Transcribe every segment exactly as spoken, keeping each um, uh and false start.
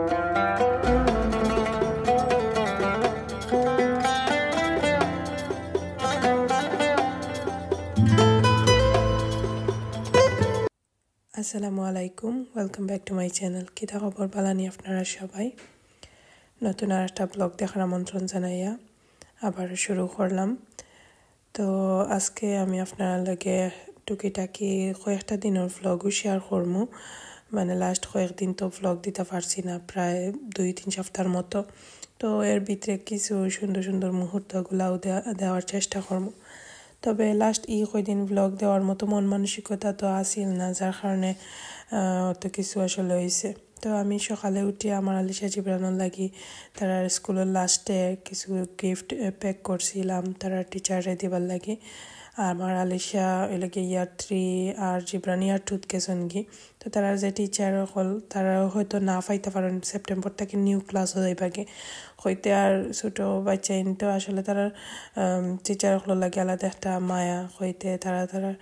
আসসালামু আলাইকুম, welcome back to my channel। কিতা খবর, বালা নি আপনারা সবাই? নতুন আর একটা ব্লগ দেখার আমন্ত্রণ জানাইয়া আবার শুরু করলাম। তো আজকে আমি আপনারা লগে টুকিটাকি কয়েকটা দিনর ব্লগও শেয়ার করমু। মানে লাস্ট কয়েকদিন তো ব্লগ দিতা পারছি না, প্রায় দুই তিন সপ্তাহর মতো। তো এর ভিতরে কিছু সুন্দর সুন্দর মুহূর্তগুলাও দেওয়া- দেওয়ার চেষ্টা করমু। তবে লাস্ট ই কয়দিন ব্লগ দেওয়ার মতো মন মানসিকতা তো আছিল না, যার কারণে, আহ, অত কিছু আসলে হইছে। তো আমি সকালে উঠি আমার আলিশা জিবরানর লাগি তারার স্কুলর লাস্টে কিছু গিফট প্যাক করছিলাম তারার টিচাররে দিবার লাগি। আমার আলিশা ওই লাগে ইয়ার থ্রি আর জিবরান ইয়ার টুত গেছন গি। তো তারার যে টিচার হকল, তারা হয়তো না পাইতা পারেন, সেপ্টেম্বর থাকি নিউ ক্লাসও যাইবাগে। হইতে আর ছোট বাচ্চা ইন তো আসলে তারার, আম, টিচার হকলর লাগি আলাদা একটা মায়া। হইতে তারা, তারা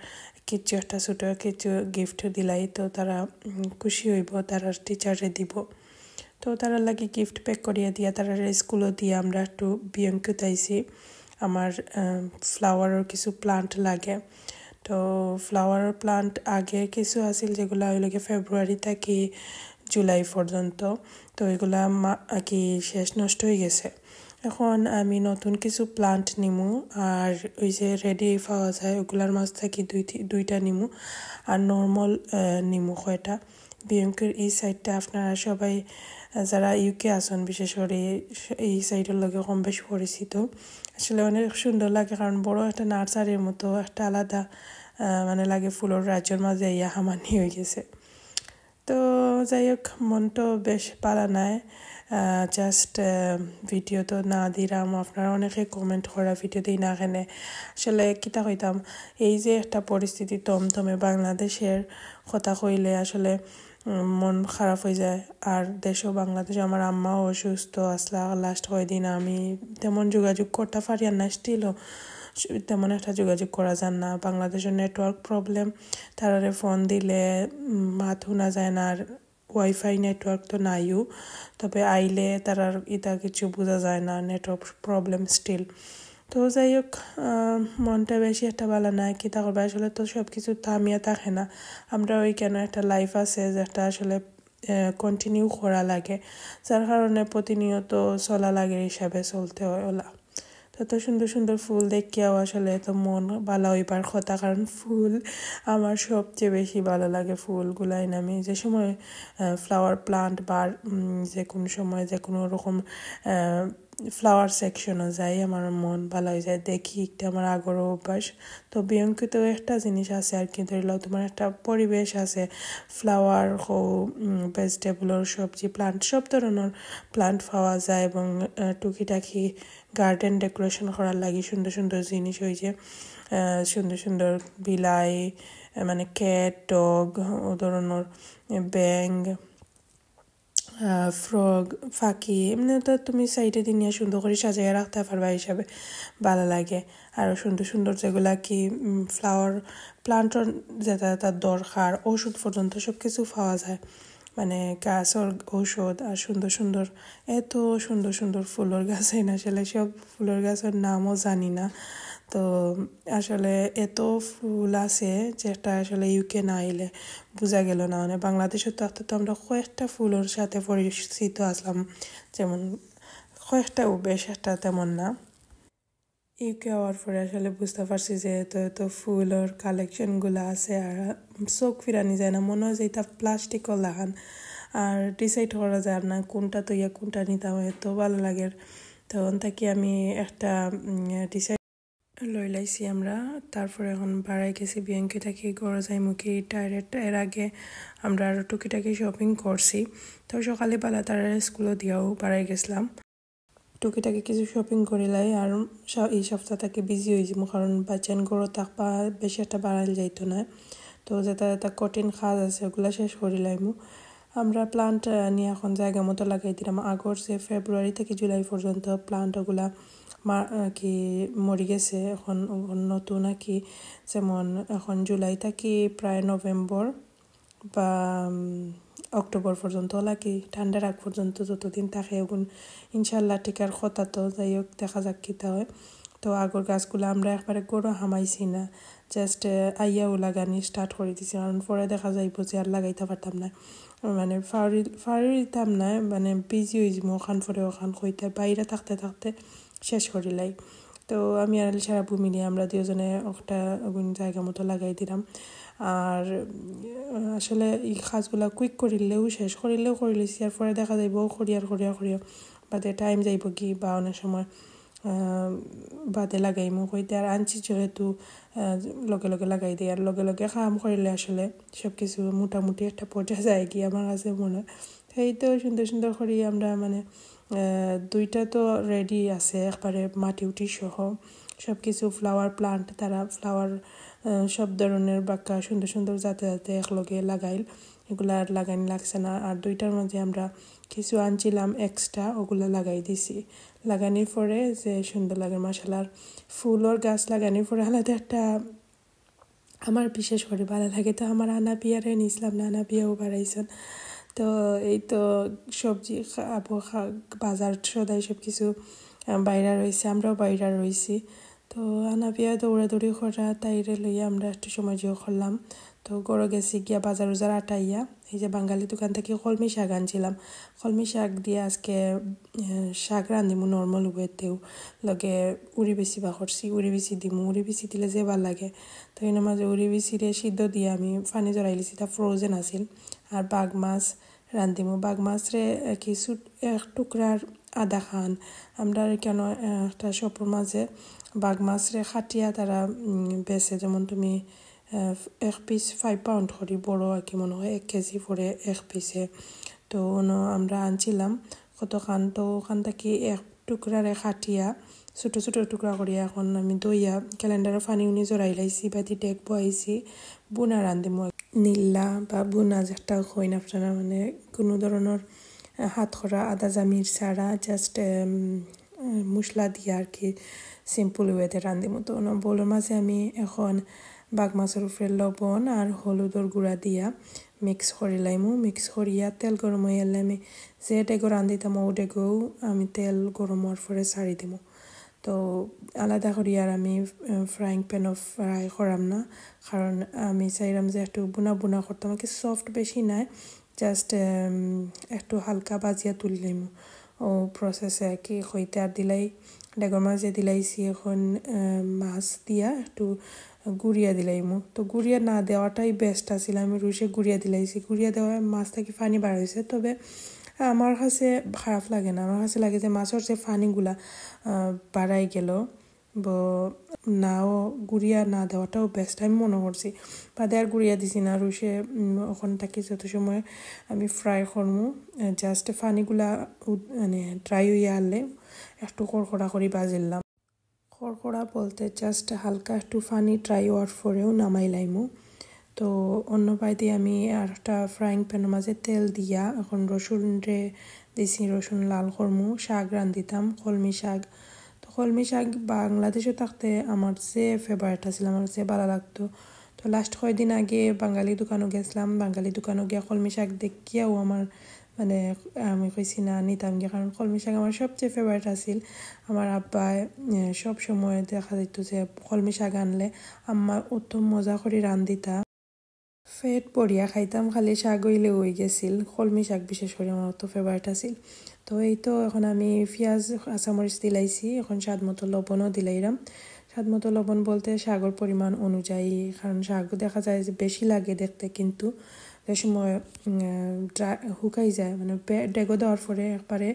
কিছু একটা ছোট কিছু গিফট দিলাই তো তারা, উম, খুশি হইব, তারার টিচাররে দিব। তো তারার লাগি গিফট প্যাক করিয়া দিয়া তারার স্কুলও দিয়া আমরা একটু বিয়ঙ্কুত আইছি। আমার, আহ, ফ্লাওয়ারর কিছু প্লান্ট লাগে। তো ফ্লাওয়ারর প্লান্ট আগে কিছু আছিল যেগুলা হইল গিয়ে ফেব্রুয়ারি থাকি জুলাই পর্যন্ত। তো এগুলা মা-, আর কি শেষ নষ্ট হয়ে গেছে। এখন আমি নতুন কিছু প্লান্ট নিমু, আর ওই যে রেডি পাওয়া যায় ওগুলার মাঝ থাকি দুই থি-, দুইটা নিমু, আর নর্মাল, আহ, নিমু কয়টা। বিয়ঙ্কুর এই সাইডটা আপনারা সবাই, আহ, যারা ইউকে আছেন, বিশেষ করে এই, এই সাইডর লগে কম বেশ পরিচিত। আসলে অনেক সুন্দর লাগে, কারণ বড় একটা নার্সারির মতো একটা আলাদা, আহ, মানে লাগে ফুলর রাজ্যর মাঝে ইয়া হামানি হয়ে গেছে। তো যাই হোক, মন তো বেশ ভালা নাই, আহ, জাস্ট, আহ, ভিডিও তো না দিলাম। আপনারা অনেকে কমেন্ট করা ভিডিও দিই না কেনে। আসলে কিতা কইতাম, এই যে একটা পরিস্থিতি থমথমে বাংলাদেশের কথা কইলে আসলে, উম, মন খারাপ হয়ে যায়। আর দেশও, বাংলাদেশে আমার আম্মাও অসুস্থ আসলা, লাস্ট কয়দিন আমি তেমন যোগাযোগ করতে পারি আর না, স্টিলও তেমন একটা যোগাযোগ করা যায় না। বাংলাদেশের নেটওয়ার্ক প্রবলেম, তারারে ফোন দিলে, উম, মাত শোনা যায় না, আর ওয়াইফাই নেটওয়ার্ক তো নাইও, তবে আইলে তারার ইতা কিছু বোঝা যায় না, নেটওয়ার্ক প্রবলেম স্টিল। তো যাই হোক, আহ, মনটা বেশি একটা ভালা নাই, কিতা করবা, আসলে তো সব কিছু থামিয়া থাকে না। আমরা ওই কেন একটা লাইফ আছে যেটা আসলে, আহ, কন্টিনিউ করা লাগে, যার কারণে প্রতিনিয়ত চলা লাগে হিসাবে চলতে হয় ওলা। তত সুন্দর সুন্দর ফুল দেখিয়াও আসলে তো মন ভালা হইবার কথা, কারণ ফুল আমার সবচেয়ে বেশি ভালা লাগে। ফুলগুলাইন আমি যে সময়, আহ, ফ্লাওয়ার প্লান্ট বা, উম, যে কোনো সময় যে কোনো রকম, আহ, ফ্লাওয়ার সেকশনও যাই, আমার মন ভালা হয়ে যায়, দেখি একটা আমার আগরও অভ্যাস। তো বিয়ঙ্কুতেও একটা জিনিস আছে আর কি, ধরি লও তোমার একটা পরিবেশ আছে, ফ্লাওয়ার হো, উম, ভেজিটেবলর সবজি প্লান্ট, সব ধরনের প্লান্ট পাওয়া যায় এবং, আহ, টুকিটাকি গার্ডেন ডেকোরেশন করার লাগি সুন্দর সুন্দর জিনিস হইছে, আহ, সুন্দর সুন্দর বিলাই, আহ, মানে ক্যাট, ডগ, ও ধরনের ব্যাঙ, আহ, ফ্রগ, পাখি, এমনি তো তুমি সাইডে দিন নিয়ে সুন্দর করে সাজাইয়া রাখতে পারবা হিসাবে ভালা লাগে। আর সুন্দর সুন্দর যেগুলা কি, উম, ফ্লাওয়ার প্লান্টর যেটা যেটা দরকার, ঔষধ পর্যন্ত সব কিছু পাওয়া যায়। মানে গাছর ঔষধ আর সুন্দর সুন্দর, এত সুন্দর সুন্দর ফুলর গাছ, এই না আসলে সব ফুলর গাছর নামও জানি না। তো আসলে এত ফুল আছে যেটা আসলে ইউকে না আইলে বোঝা গেল না। মানে বাংলাদেশে তো থাকতে তো আমরা কয়েকটা ফুলর সাথে পরিচিত আসলাম, যেমন কয়েকটাও, বেশ একটা তেমন না। ইউকে আওয়ার পরে আসলে বুঝতে পারছি যে এত এত ফুলর কালেকশনগুলো আছে, আর চোখ ফিরানি যায় না, মনে হয় যে এটা প্লাস্টিকও লাহান, আর ডিসাইড করা যায় না কোনটা তো ইয়া কোনটা নিতাম, এত ভালা লাগে। তখন থাকি আমি একটা, উম, ডিসাইড লই লাইছি আমরা। তারপরে এখন বাড়াই গেছি বিয়াঙ্কি থাকি ঘরে যাইমু কি ডাইরেক্ট। এর আগে আমরা আরও টুকিটাকি শপিং করছি, তো সকালে বেলা তারা স্কুলও দিয়াও বাড়াই গেছিলাম। টুকিটাকি কিছু শপিং করিলাই, আর স-, এই সপ্তাহ থাকি বিজি হয়ে যাবো, কারণ বাচ্চান ঘরে থাকবা, বেশি একটা বাড়াইল যাইতো না। তো যেটা যেটা কঠিন কাজ আছে ওগুলা শেষ করিলাইমু। আমরা প্লান্ট, আহ, নিয়ে এখন জায়গা মতো লাগাই দিলাম। আগর যে ফেব্রুয়ারি থেকে জুলাই পর্যন্ত প্লান্ট ওগুলা মা-, আহ, কি মরি গেছে, এখন, এখন নতুন আর কি, যেমন এখন জুলাই থাকি প্রায় নভেম্বর বা, উম, অক্টোবর পর্যন্ত, নাকি ঠান্ডার আগ পর্যন্ত যতদিন থাকে ওগুন ইনশাল্লাহ টিকার কথা। তো যাই হোক, দেখা যাক কিতা হয়। তো আগর গাছগুলা আমরা একবারে গরো হামাইছি না, জাস্ট আইয়াও লাগানি স্টার্ট করি দিছি, কারণ পরে দেখা যাইব যে আর লাগাইতা পারতাম না, মানে ফাউরি ফাউরি দিতাম না, মানে বিজি অই যাইমু ওখান পরে ওখান কইতে বাইরে থাকতে থাকতে শেষ করিলাই। তো আমি আর আলিশার আব্বু মিলিয়া আমরা দুইজনে একটা ওগুন জায়গা মতো লাগাই দিলাম। আর উম, আসলে ই কাজগুলা কুইক করিলেও শেষ করিলেও করিলিছি, আর পরে দেখা যাইব করিয়ার করিয়ার করিয়ার বাদে টাইম যাইব কি বা অনেক সময় আহ, বাদে লাগাইমু কইতে। আর আনছি যেহেতু আহ, লগে লগে লাগাই দেই, আর লগে লগে কাম করিলে আসলে সব কিছু মোটামুটি একটা পর্যায়ে যায় কি আমার কাছে মনে হয়। এই তো সুন্দর সুন্দর করি আমরা মানে আহ, দুইটা তো রেডি আছে একবারে মাটি উটি সহ সব কিছু, ফ্লাওয়ার প্লান্ট, তারা ফ্লাওয়ার সব ধরনের বাক্কা সুন্দর সুন্দর জাতে জাতে একলগে লাগাইল। এগুলা আর লাগানি লাগছে না। আর দুইটার মাঝে আমরা কিছু আনছিলাম এক্সট্রা, ওগুলা লাগাই দিছি। লাগানির পরে যে সুন্দর লাগে মাশাআল্লাহ। ফুলর গাছ লাগানির পরে আলাদা একটা আমার বিশেষ করি ভালা লাগে। তো আমার আনাবিয়ারে নিছলাম না, আনাবিয়াও বাড়াইছইন। তো এই তো সবজি খা-, আবো খা-, বাজার সদাই সব কিছু, আহ, বাইরা রইছে, আমরাও বাইরা রইছি। তো আনাবিয়া দৌড়াদৌড়ি করা, তাইরে লইয়া আমরা একটু সময় জিও করলাম। তো গরো গেছি গিয়া বাজার উজার আটাইয়া, এই যে বাঙালি দোকান থাকি কলমি শাক আনছিলাম। কলমি শাক দিয়া আজকে, আহ, শাক রান্ধিমু নর্মাল ওয়েতেও, লগে উড়ি বেশি বা করছি, উড়ি বেশি দিমু, উড়ি বেশি দিলে যে ভালা লাগে। তো এর মাঝে উড়ি বেশিরে সিদ্ধ দিয়া আমি পানি জড়াইলিছি, তা ফ্রোজেন আছিল। আর বাঘ মাছ রান্ধিমু। বাঘ মাছরে, আহ, কিছু এক টুকরার আধা খান। আমরা কেন, আহ, একটা শপর মাঝে বাঘ মাছরে কাটিয়া তারা, উম, বেচে, যেমন তুমি, আহ, এক পিস ফাইভ পাউন্ড করি বড় আর কি, মনে হয় এক কেজি পরে এক পিসে। তো অনো আমরা আনছিলাম কতখান, তো ওখান থাকি এক টুকরারে কাটিয়া ছোট ছোট টুকরা করিয়া এখন আমি ধইয়া ক্যালেন্ডারো পানি উনি জড়াই লাইছি, বাদি ডেক বওয়াইছি, বুনা রান্ধিমু। নিল্লা বা বুনা যেটা কইন আপনারা, মানে কোনো ধরনের, আহ, হাত করা আদা জামির ছাড়া, জাস্ট, উম, মশলা দিয়া আর কি সিম্পল ওয়েতে রান্ধিমু। তো অনো বোলর মাঝে আমি এখন বাঘ মাছর উপরে লবণ আর হলুদর গুঁড়া দিয়া মিক্স করি লাইমু। মিক্স করিয়া তেল গরম হইলে আমি যে ডেগো রান্ধিতাম, ও ডেগো আমি তেল গরম হওয়ার পরে ছাড়ি দিমু। তো আলাদা করি আর আমি, আহ, ফ্রাইং প্যানও ফ্রাই করাম না, কারণ আমি চাইলাম যে একটু বুনা বুনা করতাম, আর কি সফট বেশি নাই, জাস্ট, উম, একটু হালকা বাজিয়া তুলি লাইমু। ও প্রসেসে আর কি কইতে আর দিলাই, ডেগর মাঝে দিলাইছি এখন, আহ, মাছ দিয়া একটু গুড়িয়া দিলাইমু। তো গুড়িয়া না দেওয়াটাই বেস্ট আছিল, আমি রুশে গুড়িয়া দিলাইছি। গুড়িয়া দেওয়ায় মাছ থাকি পানি বার হইছে, তবে আমার কাছে খারাপ লাগে না, আমার কাছে লাগে যে মাছর যে পানিগুলা, আহ, বাড়াই গেল। ব-, নাও গুড়িয়া না দেওয়াটাও বেস্ট আমি মনে করছি। বাদে আর গুড়িয়া দিছি না, রুশে, উম, ওখান থাকি যত সময় আমি ফ্রাই করমু, আহ, জাস্ট পানিগুলা উদ-, মানে ড্রাই হইয়া আনলে একটু কড়কড়া করি বাজিলাম। কড়কড়া বলতে জাস্ট হালকা একটু পানি ড্রাই হওয়ার পরেও নামাই লাইমু। তো অন্য বায়দি আমি আর একটা ফ্রাইং প্যানর মাঝে তেল দিয়া এখন রসুন রে দিছি, রসুন লাল করমু, শাক রান্ধিতাম, কলমি শাক। তো কলমি শাক বাংলাদেশো থাকতে আমার যে ফেভারিট আছিল, আমার যে ভালা লাগতো। তো লাস্ট কয়দিন আগে বাঙালি দোকানো গেছিলাম, বাঙালি দোকানো গিয়া কলমি শাক দেখিয়াও আমার মানে আমি কইছি না নিতাম গিয়া, কারণ কলমি শাক আমার সবচেয়ে ফেভারিট আছিল। আমার আব্বায়, এ, সব সময় দেখা যাইতো যে কলমি শাক আনলে আম্মা অত মজা করি রান্ধিতা। পেট ভরিয়া খাইতাম, খালি শাক হইলে হই গেছিল। কলমি শাক বিশেষ করে আমার অত ফেভারিট আছিল। তো এই তো এখন আমি পিঁয়াজ, কাঁচামরিচ দিলাইছি, এখন স্বাদ মতো লবণও দিলাইরাম। স্বাদ মতো লবণ বলতে শাকর পরিমাণ অনুযায়ী, কারণ শাক দেখা যায় যে বেশি লাগে দেখতে, কিন্তু যে সময়, উম, ড্রা-, শুকাই যায়, মানে পে-, ডেগো দেওয়ার পরে একবারে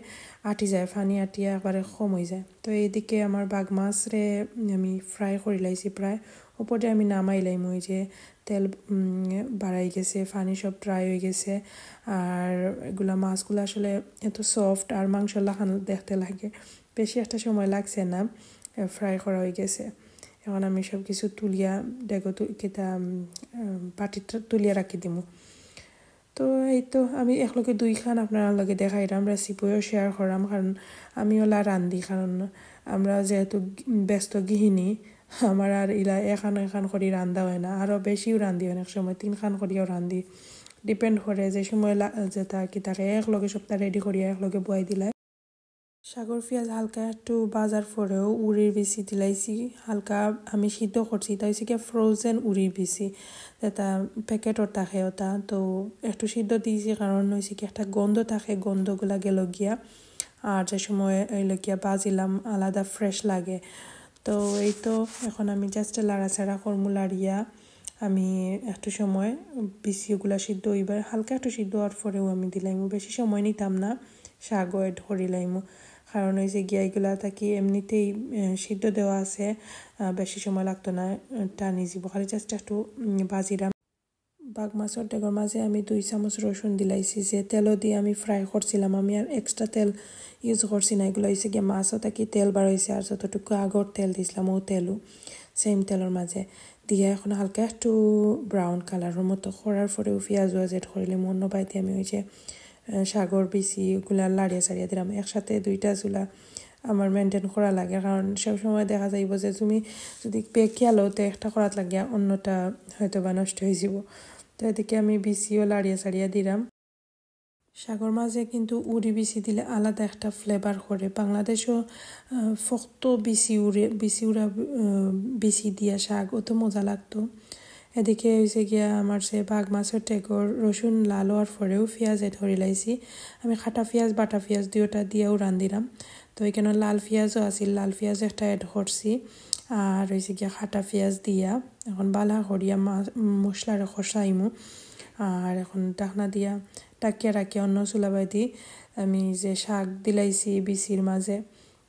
আটি যায়, পানি আটিয়া একবারে কম হয়ে যায়। তো এইদিকে আমার বাঘ মাছ রে আমি ফ্রাই করি লাইছি প্রায়, উপরে আমি নামাই লাইম, ওই যে তেল, উম, বাড়াই গেছে, পানি সব ড্রাই হয়ে গেছে। আর এগুলা মাছগুলা আসলে এত সফট আর মাংস লাখান দেখতে লাগে, বেশি একটা সময় লাগছে না, এ, ফ্রাই করা হয়ে গেছে। এখন আমি সব কিছু তুলিয়া ডেগো তু-, কিতা, উম, উম, বাটিত তুলিয়া রাখি দিমু। তো এই তো আমি একলগে দুইখান আপনার লগে দেখাইলাম, রেসিপিও শেয়ার করাম, কারণ আমি ওলা রান্ধি, কারণ আমরা যেহেতু ব্যস্ত গৃহিণী, আমার আর ইলা এখান এখান করি রান্ধা হয় না, আরও বেশিও রান্ধি, অনেক সময় তিনখান করিও রান্ধি। ডিপেন্ড করে যে সময় লা-, যেটা কি তাকে একলগে সবটা রেডি করিয়া একলগে বয়াই দিলাই। শাকর পিয়াজ হালকা একটু ভাজার পরেউ উরির বিচি দিলাইছি। হালকা আমি সিদ্ধ করছি, ইটা অইছে কি ফ্রোজেন উরির বিচি, যেটা প্যাকেটর থাকে ওটা। তো একটু সিদ্ধ দিছি, কারণ অইছে কি একটা গন্ধ থাকে, গন্ধগুলা গেল গিয়া। আর যে সময় অইল গিয়া ভাজিলাম, আলাদা ফ্রেশ লাগে। তো এই তো এখন আমি জাস্ট লাড়াচাড়া করমু, লাড়িয়া আমি একটু সময় বিচিগুলা সিদ্ধ অইবার, হালকা একটু সিদ্ধ অওয়ার পরেউ আমি দিলাইমু, বেশি সময় নিতাম না, শাকও অ্যাড করিলাইমু। কারণ অইছে গিয়া ইগুলা থাকি এমনিতেই, এ, সিদ্ধ দেওয়া আছে, আ, বেশি সময় লাগতো না, এ, টানি যিবো, খালি জাস্ট একটু, উম, ভাজিরাম। বাঘ মাছর ডেগর মাঝে আমি দুই চামচ রসুন দিলাইছি, যে তেলও দিয়া আমি ফ্রাই করছিলাম। আমি আর এক্সট্রা তেল ইউজ করছি না, ইগুলা অইছে গিয়া মাছও থাকি তেল বার অইছে, আর যতটুকু আগর তেল দিছিলাম ও তেলও সেম তেলর মাঝে দিয়া এখন হালকা একটু ব্রাউন কালারর মতো করার পরেউ পিয়াজও অ্যাড করিলিমু। অন্য বাড়িতে আমি ওই যে, আহ, শাকর বিচি ওগুলা লাড়িয়া চাড়িয়া দিলাম, একসাথে দুইটা চুলা আমার মেনটেন করা লাগে, কারণ সব সময় দেখা যাইব যে তুমি যদি বেকিয়া লও তো একটা করাত লাগিয়া অন্যটা হয়তো বা নষ্ট হয়ে যাব। তো এদিকে আমি বিচিও লাড়িয়া চাড়িয়া দিলাম। শাকর মাঝে কিন্তু উরি বিচি দিলে আলাদা একটা ফ্লেভার করে। বাংলাদেশও, আহ, ফক্ত বিচি উরে, বিচি উরা, আহ, বিচি দিয়া শাক, অত মজা লাগতো। এদিকে হইছে গিয়া আমার যে বাঘ মাছর ডেগর রসুন লাল অওয়ার পরেউ পিয়াজ অ্যাড করিলাইছি। আমি কাটা পিয়াজ, বাটা পিয়াজ দুইটা দিয়াউ রান্ধিলাম। তো এখানো লাল পিয়াজও আছিল, লাল পিয়াজ একটা অ্যাড করছি। আর হইছে গিয়া কাটা পিয়াজ দিয়া এখন বালা করিয়া মা-, মশলারে কষাইমু। আর এখন ঢাকনা দিয়া ঢাকিয়া রাখিয়া অন্য চুলা বাদি আমি যে শাক দিলাইছি বিচির মাঝে,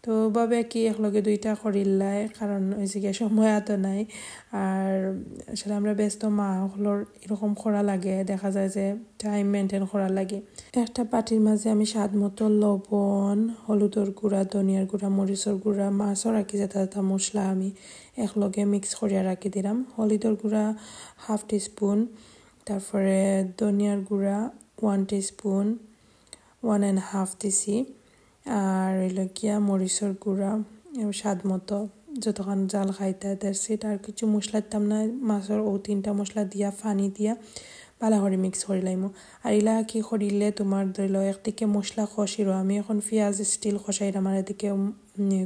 তো ভাবে কি একলগে দুইটা করিলাই, কারণ হইছে গিয়া সময় অত নাই। আর আসলে আমরা ব্যস্ত মা অকলর এরকম করা লাগে, দেখা যায় যে টাইম মেনটেন করা লাগে। একটা বাটির মাঝে আমি স্বাদ মতো লবণ, হলুদর গুঁড়া, ধনিয়ার গুঁড়া, মরিচর গুঁড়া, মাছর আর কি যেটা যেটা মশলা আমি একলগে মিক্স করিয়া রাখি দিলাম। হলুদর গুঁড়া হাফ টিস্পুন, তারপরে ধনিয়ার গুঁড়া one teaspoon, one and half দিছি। আর হইল গিয়া মরিচর গুঁড়া, এবার স্বাদ মতো যতখান ঝাল খাইতা, that's it। আর কিছু মশলা দিতাম না, মাছর ও তিনটা মশলা দিয়া, পানি দিয়া ভালা করি মিক্স করিলাইমু। আর ইলা কি করিলে তোমার ধইল একদিকে মশলা কষিরো, আমি এখন পিয়াজ স্টিল কষাইরাম, আর এদিকে, উম,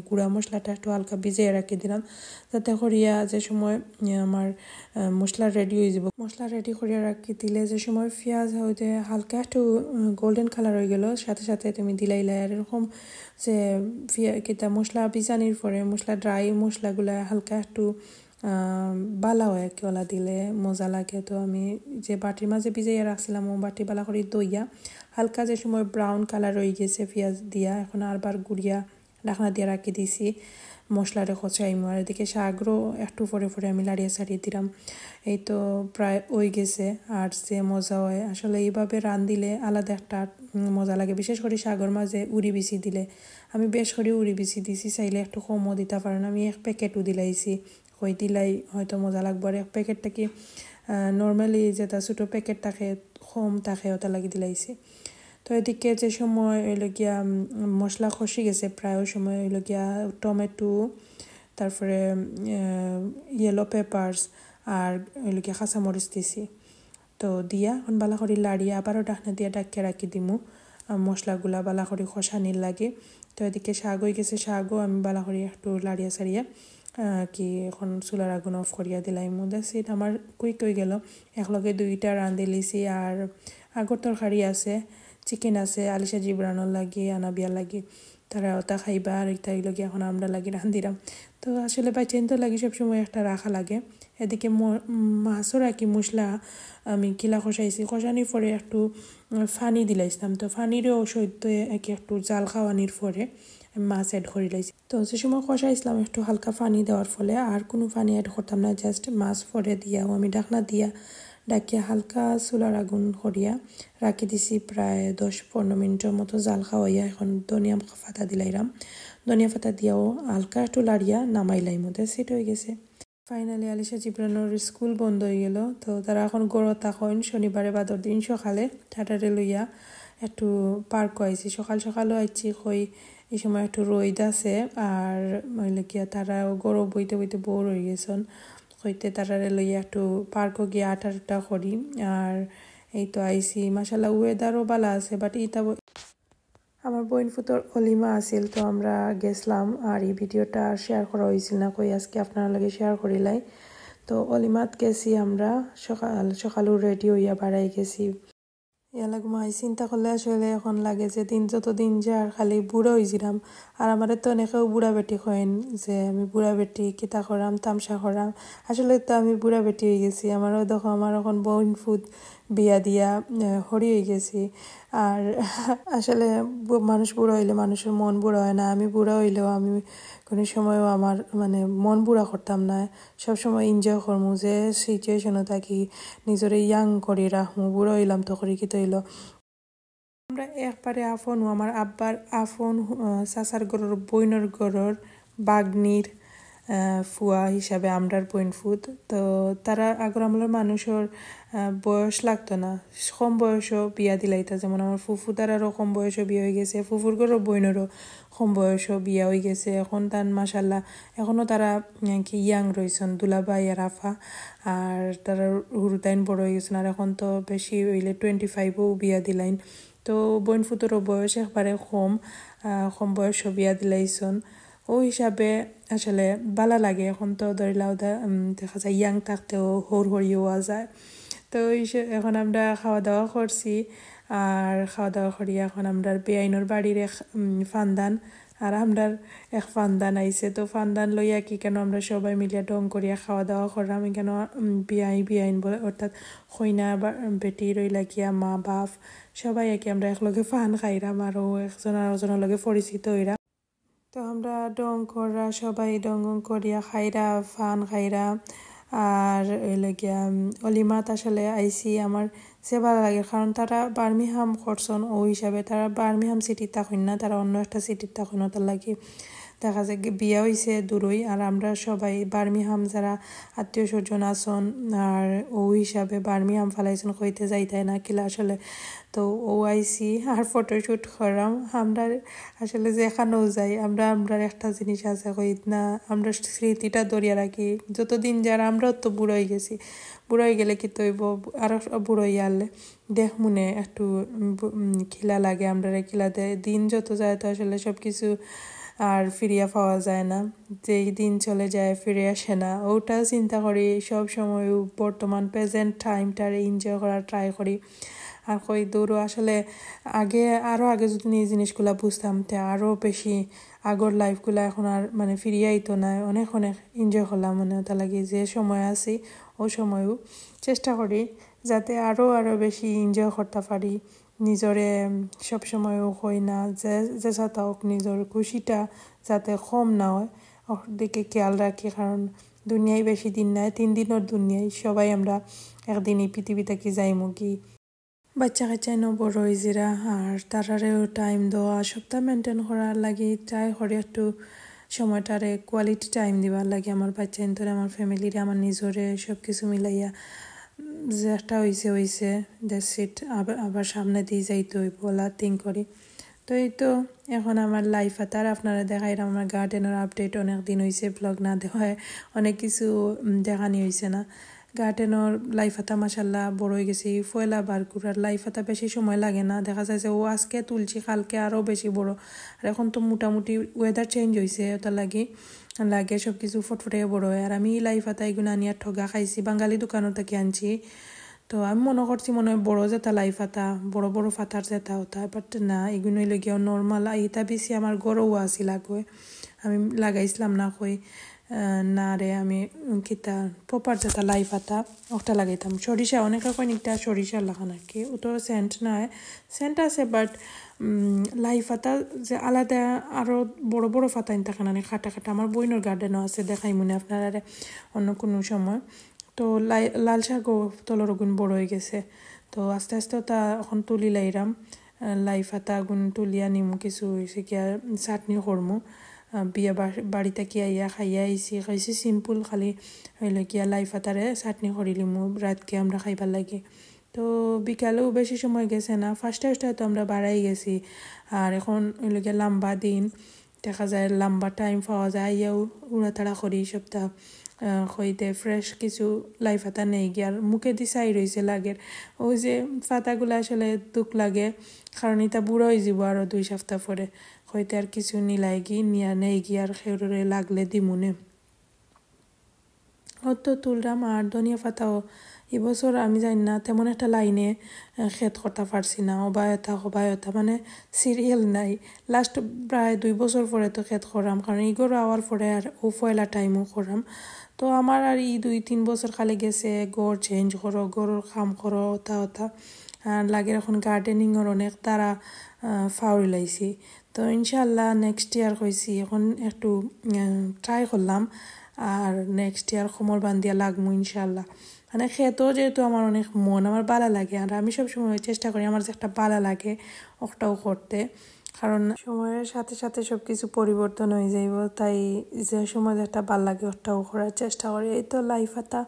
গুঁড়া মশলাটা একটু হালকা ভিজাইয়া রাখি দিলাম, যাতে করিয়া যে সময়, এ, আমার, এ, মশলা রেডি হয়ে যাব। মশলা রেডি করিয়া রাখি দিলে যে সময় পিয়াজ হইতে হালকা একটু, উম, গোল্ডেন কালার হয়ে গেল, সাথে সাথে তুমি দিলাইলাই। আর এরকম যে পিয়া-, কিতা মশলা ভিজানির পরে মশলা, ড্রাই মশলাগুলা হালকা একটু, আহ, বালা হয় আর কি, ওলা দিলে মজা লাগে। তো আমি যে বাটির মাঝে ভিজাইয়া রাখছিলাম, ও বাটি বালা করি ধইয়া হালকা যে সময় ব্রাউন কালার হয়ে গেছে পিয়াজ দিয়া, এখন আরবার গুড়িয়া ঢাকনা দিয়া রাখি দিছি মশলারে কষাইমু। আর এদিকে শাকরও একটু পরে পরে আমি লাড়িয়া ছাড়িয়ে দিলাম। এই তো প্রায় হয়ে গেছে। আর যে মজা হয় আসলে এইভাবে রান্ধিলে আলাদা একটা, উম, মজা লাগে, বিশেষ করে শাকর মাঝে উরি বিচি দিলে। আমি বেশ করে উরি বিচি দিছি, চাইলে একটু কমও দিতা পারেন। আমি এক প্যাকেটও দিলাইছি, কই দিলাই হয়তো মজা লাগবো। আর এক প্যাকেটটা কি, আহ, নর্মালি যেটা ছোটো প্যাকেট থাকে, কম থাকে, ওটা লাগি দিলাইছি। তো এদিকে যে সময় হইল গিয়া, উম, মশলা কষি গেছে, প্রায় ওই সময় হইল গিয়া টমেটো, তারপরে, আহ, ইয়েলো পেপার্স আর হইল গিয়া কাঁচামরিচ দিছি। তো দিয়া এখন বালা করি লাড়িয়া আবারও ঢাকনা দিয়া ঢাকিয়া রাখি দিমু, আহ, মশলাগুলা বালা করি কষানির লাগে। তো এদিকে শাক হয়ে গেছে, শাকও আমি বালা করি একটু লাড়িয়া ছাড়িয়া, আহ, কি এখন চুলার আগুন অফ করিয়া দিলাইমু। That's it, আমার কুইক হয়ে গেল। একলগে দুইটা রাঁধিলিছি, আর আগর তরকারি আছে, চিকেন আছে, আলিশা জিবরানোর লাগি, আনাবিয়ার লাগি, তারা ওটা খাইবা, আর এটা হইল গিয়া এখন আমরা লাগি রান্ধিরাম। তো আসলে বাচ্চাইন্তর লাগি সবসময় একটা রাখা লাগে। এদিকে ম-, মাছর আর কি মশলা আমি কিলা কষাইছি, কষানির পরে একটু, উম, পানি দিলাইছিলাম। তো পানিরও সৈতে আর কি একটু জাল খাওয়ানির পরে আমি মাছ অ্যাড করি লাইছি। তো যে সময় কষাইছিলাম একটু হালকা পানি দেওয়ার ফলে আর কোনো পানি অ্যাড করতাম না, জাস্ট মাছ পরে দিয়াও আমি ঢাকনা দিয়া ঢাকিয়া হালকা চুলার আগুন করিয়া রাখি দিছি প্রায় দশ পনেরো মিনিটর মতো জাল খাওয়াইয়া। এখন ধনিয়া পাতা দিলাইরাম, ধনিয়া পাতা দিয়াও হালকা একটু লাড়িয়া নামাইলাই মধ্যে সেট হয়ে গেছে। ফাইনালি আলিশা জিবরানোর স্কুল বন্ধ হয়ে গেল, তো তারা এখন ঘরো থাকইন। শনিবারে বাদর দিন সকালে তারারে লইয়া একটু পার্কও আইছি, সকাল সকালও আইছি কই এই সময় একটু রইদ আছে, আর হইলে গিয়া তারা ঘরো বইতে বইতে বোর হয়ে গেছন, কইতে তারারে লইয়া একটু পার্কও গিয়া আটা টাটা করি। আর এই তো আইছি, মাশাআল্লাহ, weather-ও ভালা আছে, but ইতা ব-, আমার বইন ফুতর অলিমা আছিল, তো আমরা গেছলাম, আর এই video-টা আর share করা হইছিল না, কই আজকে আপনার লগে share করিলাই। তো অলিমাত গেছি আমরা, সকাল সকালও ready হইয়া বাড়াই গেছি। ইয়ালা ঘুমাই চিন্তা করলে আসলে এখন লাগে যে দিন যত দিন যার খালি বুড়া হয়ে যাইরাম। আর আমারে তো অনেকেও বুড়া বেটি কইন যে আমি বুড়া বেটি, কিতা করাম, তামশা করাম। আসলে তো আমি বুড়া বেটি হয়ে গেছি। আমারও দেখো, আমার এখন বইন ফুত বিয়া দিয়া, আহ, হরি হয়ে গেছি। আর আসলে বু-, মানুষ বুড়া হইলে মানুষের মন বুড়া হয় না। আমি বুড়া হইলেও আমি কোনো সময়ও আমার মানে মন বুড়া করতাম না। সবসময় enjoy করমু, যে situation-ও থাকি নিজরে young করি রাখমু। বুড়া হইলাম তো করি কিতা হইলো। আমরা একবারে আপন, ও আমার আব্বার আপন, আহ, চাচার ঘরর বইনর ঘরর বাগনির, আহ, ফুয়া হিসাবে আমরার বইন ফুত। তো তারা আগর আমলের মানুষর, আহ, বয়স লাগতো না, কম বয়সও বিয়া দিলাইতা। যেমন আমার ফুফু তারারও কম বয়সও বিয়া হয়ে গেছে, ফুফুর ঘরর বইনরও কম বয়সও বিয়া হয়ে গেছে। এখন তান মাশাল্লাহ, এখনও তারা, আহ, কি young রইছন, দুলাভাই আর আফা। আর তারা হুরুতাইন বড় হয়ে গেছেন, আর এখন তো বেশি হইলে twenty five-ও বিয়া দিলাইন। তো বইন ফুতরও বয়স একবারে কম, আহ, কম বয়সও বিয়া দিলাইছন। ও হিসাবে আসলে ভালা লাগে। এখন তো ধরিলাও দা-, উম, দেখা যায় young থাকতেও হর হরিয়ে হওয়া যায়। তো এই সে-, এখন আমরা খাওয়া দাওয়া করছি, আর খাওয়া দাওয়া করি এখন আমরার বেআইনর বাড়ির এক, উম, ফান্দান, আর আমরার এক ফান্দান আইছে। তো ফান্দান লইয়া কি কেন আমরা সবাই মিলিয়া ঢং করিয়া খাওয়া দাওয়া করলাম। এখানে, উম, বিয়াই, বিয়াইন বলে, অর্থাৎ কইনা বা বেটি রইলা গিয়া মা বাপ সবাই আর কি আমরা একলগে ফান খাইরাম, আর ও একজন আর একজনের লগে পরিচিত হইরা। তো আমরা ঢং কররা, সবাই ঢং ঢং করিয়া খাইরা, ফান খাইরা। আর ওই লাগিয়া, উম, অলিমাত আসলে আইছি আমার যে ভালা লাগে, কারণ তারা বার্মিংহাম করছন, ও হিসাবে তারা বার্মিংহাম সিটিত থাকইন না, তারা অন্য একটা সিটিত থাকইন, ওটার লাগি দেখা যায় কি বিয়া হইছে দূরই। আর আমরা সবাই বার্মিংহাম যারা আত্মীয় স্বজন আছন, আর ও হিসাবে বার্মিংহাম ফালাইছন কইতে যাইতাই না কিলা আসলে। তো ও আইছি আর ফটোশ্যুট করলাম। আমরা আসলে যেখানেও যাই, আমরা, আমরার একটা জিনিস আছে, কই না, আমরা স্মৃতিটা ধরিয়া রাখি। যতদিন যার, আমরাও তো বুড়া হয়ে গেছি, বুড়া হয়ে গেলে কি তো হইব, আরো বুড়া হইয়া আনলে দেখ মনে একটু, উম, বু-, উম, খিলা লাগে, আমরারে খিলা দেয়। দিন যত যায় তো আসলে সব কিছু আর ফিরিয়া পাওয়া যায় না। যেই দিন চলে যায়, ফিরে আসে না, ওটা চিন্তা করি সব সময়। বর্তমান present টাইমটারে enjoy করার ট্রাই করি। আর কই দূরও আসলে আগে, আরও আগে যদি এই জিনিসগুলা বুঝতাম, তে আরও বেশি আগর লাইফগুলা এখন আর মানে ফিরিয়া আইতো না। অনেক অনেক এনজয় করলাম, মানে ওটা লাগে যে সময় আছি, ও সময়ও চেষ্টা করি যাতে আরও আরও বেশি এনজয় করতে পারি। নিজরে সবসময় ও কই না, যে, যে সাথে হোক, নিজর খুশিটা যাতে কম না হয়, ওর দিকে খেয়াল রাখি, কারণ দুনিয়ায় বেশি দিন নাই, তিন দিনর দুনিয়ায়, সবাই আমরা একদিন এই পৃথিবী থাকি যাইমু কি। বাচ্চা কাচ্চাইনও বড় হইজিরা, আর তারারেও টাইম দেওয়া, সবটা মেনটেন করার লাগি ট্রাই করি একটু সময়টারে কোয়ালিটি টাইম দিবার লাগি আমার বাচ্চাইনতরে, আমার ফ্যামিলিরে, আমার নিজরে, সব কিছু মিলাইয়া। উম, যেটা হইছে হইছে, that's it। আবার, আবার সামনে দিয়ে যাইতে হইব, ওলা থিঙ্ক করি। তো এই তো এখন আমার লাই পাতার আপনারা দেখাইলাম, আমার গার্ডেনর আপডেট। অনেক দিন হইছে ব্লগ না দেওয়া, অনেক কিছু, উম, দেখানি হইছে না। গার্ডেনর লাই পাতা মাশাল্লাহ বড় হয়ে গেছে। এই পয়লা বার কুড়ার লাই পাতা বেশি সময় লাগে না, দেখা যায় যে ও আজকে তুলছি, কালকে আরও বেশি বড়। আর এখন তো মোটামুটি ওয়েদার চেঞ্জ হইছে, ওটা লাগে, লাগে সব কিছু ফটফটে বড় হয়। আর আমি এই লাই পাতা এগুলো আনিয়া ঠগা খাইছি, বাঙালি দোকানও থাকি আনছি। তো আমি মনে করছি মনে হয় বড় যেটা লাই পাতা, বড় বড় পাতার যেটা ওটা, বাট না, এগুলো হইলে গিয়ে নর্মাল। আর এটা বেশি আমার ঘরও আছিল আগে, আমি লাগাইছিলাম না কই। আহ, না রে, আমি, উম, কিতা প্রপার যেটা লাই পাতা, ওটা লাগাইতাম। সরিষা, অনেকে কইন একটা সরিষা লাগান আর কি, ও তো সেন্ট নাই, সেন্ট আছে, বাট লাই পাতা যে আলাদা আরও বড় বড় পাতা আনতে খান, কাটা কাটা। আমার বইনর গার্ডেনও আছে, দেখাই মনে আপনারারে অন্য কোনো সময়। তো লাই-, লাল শাকও তলর গুণ বড় হয়ে গেছে। তো আস্তে আস্তে ওটা এখন তুলি লাইরাম। আহ, লাই পাতা গুণ তুলিয়া নিমু, কিছু হয়েছে কি আর চাটনি করমু। আহ, বিয়া বা-, বাড়ি থাকি আইয়া খাইয়া আইছি, খাইছি সিম্পল, খালি হইলে কি আর লাই পাতারে চাটনি করি লিমু রাতকে আমরা খাইবার লাগি। তো বিকালেও বেশি সময় গেছে না, পাঁচটা ছটায় তো আমরা বাড়াই গেছি। আর এখন হইলে গিয়া লম্বা দিন, দেখা যায় লম্বা টাইম পাওয়া যায়, আইয়াও উড়াতাড়া করি সপ্তাহ। আহ, কইতে ফ্রেশ কিছু লাই পাতা নেই গিয়া, আর মুখে দি চাই রইছে লাগের। ওই যে পাতাগুলা আসলে দুখ লাগে, কারণ ইতা বুড়া অই যিবো আরো দুই সপ্তাহ পরে। কইতে আর কিছু নিলাই গি, নিয়া নেই গিয়া আর খেউররে লাগলে দিমুনে। অত তুলরাম আর ধনিয়া পাতাও। এই বছর আমি জানি না, তেমন একটা লাইনে, আহ, খেত করতা পারছি না। অবায়তা, অবায়তা, মানে সিরিয়াল নাই। লাস্ট প্রায় দুই বছর পরে তো খেত করাম, কারণ ইগর আওয়ার পরে আর ও পয়লা টাইমও করাম। তো আমার আর এই দুই তিন বছর খালি গেছে, ঘর চেঞ্জ করো, ঘরর কাম করো, অতা অতা। আর লাগের এখন গার্ডেনিংর অনেক তারা, আহ, ফাউরি লাইছি। তো ইনশাআল্লাহ নেক্সট ইয়ার কইছি, এখন একটু, আহ, ট্রাই করলাম। আর নেক্সট ইয়ার কোমর বান্ধিয়া লাগমু ইনশাআল্লাহ। মানে খেতো যেহেতু আমার অনেক মন, আমার ভালা লাগে। আর আমি সব সময় চেষ্টা করি আমার যে একটা ভালা লাগে ওটাও করতে, কারণ সময়ের সাথে সাথে সব কিছু পরিবর্তন অই যাইবো। তাই যে সময় যেটা ভালা লাগে ওটাও করার চেষ্টা করি। এই তো লাই পাতা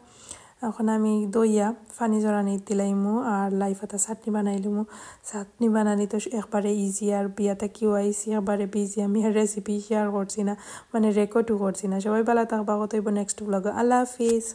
এখন আমি ধইয়া পানি ঝরানি দিলাইমু আর লাই পাতা চাটনি বানাইলিমু। চাটনি বানানি তো একবারে ইজি, আর বিয়াত কিও আইছি একবারে বিজি, আমি আর রেসিপি শেয়ার করছি না, মানে রেকর্ডও করছি না। সবাই ভালা থাকবা, কথা অইবো নেক্সট ব্লগে। আল্লাহ হাফিজ।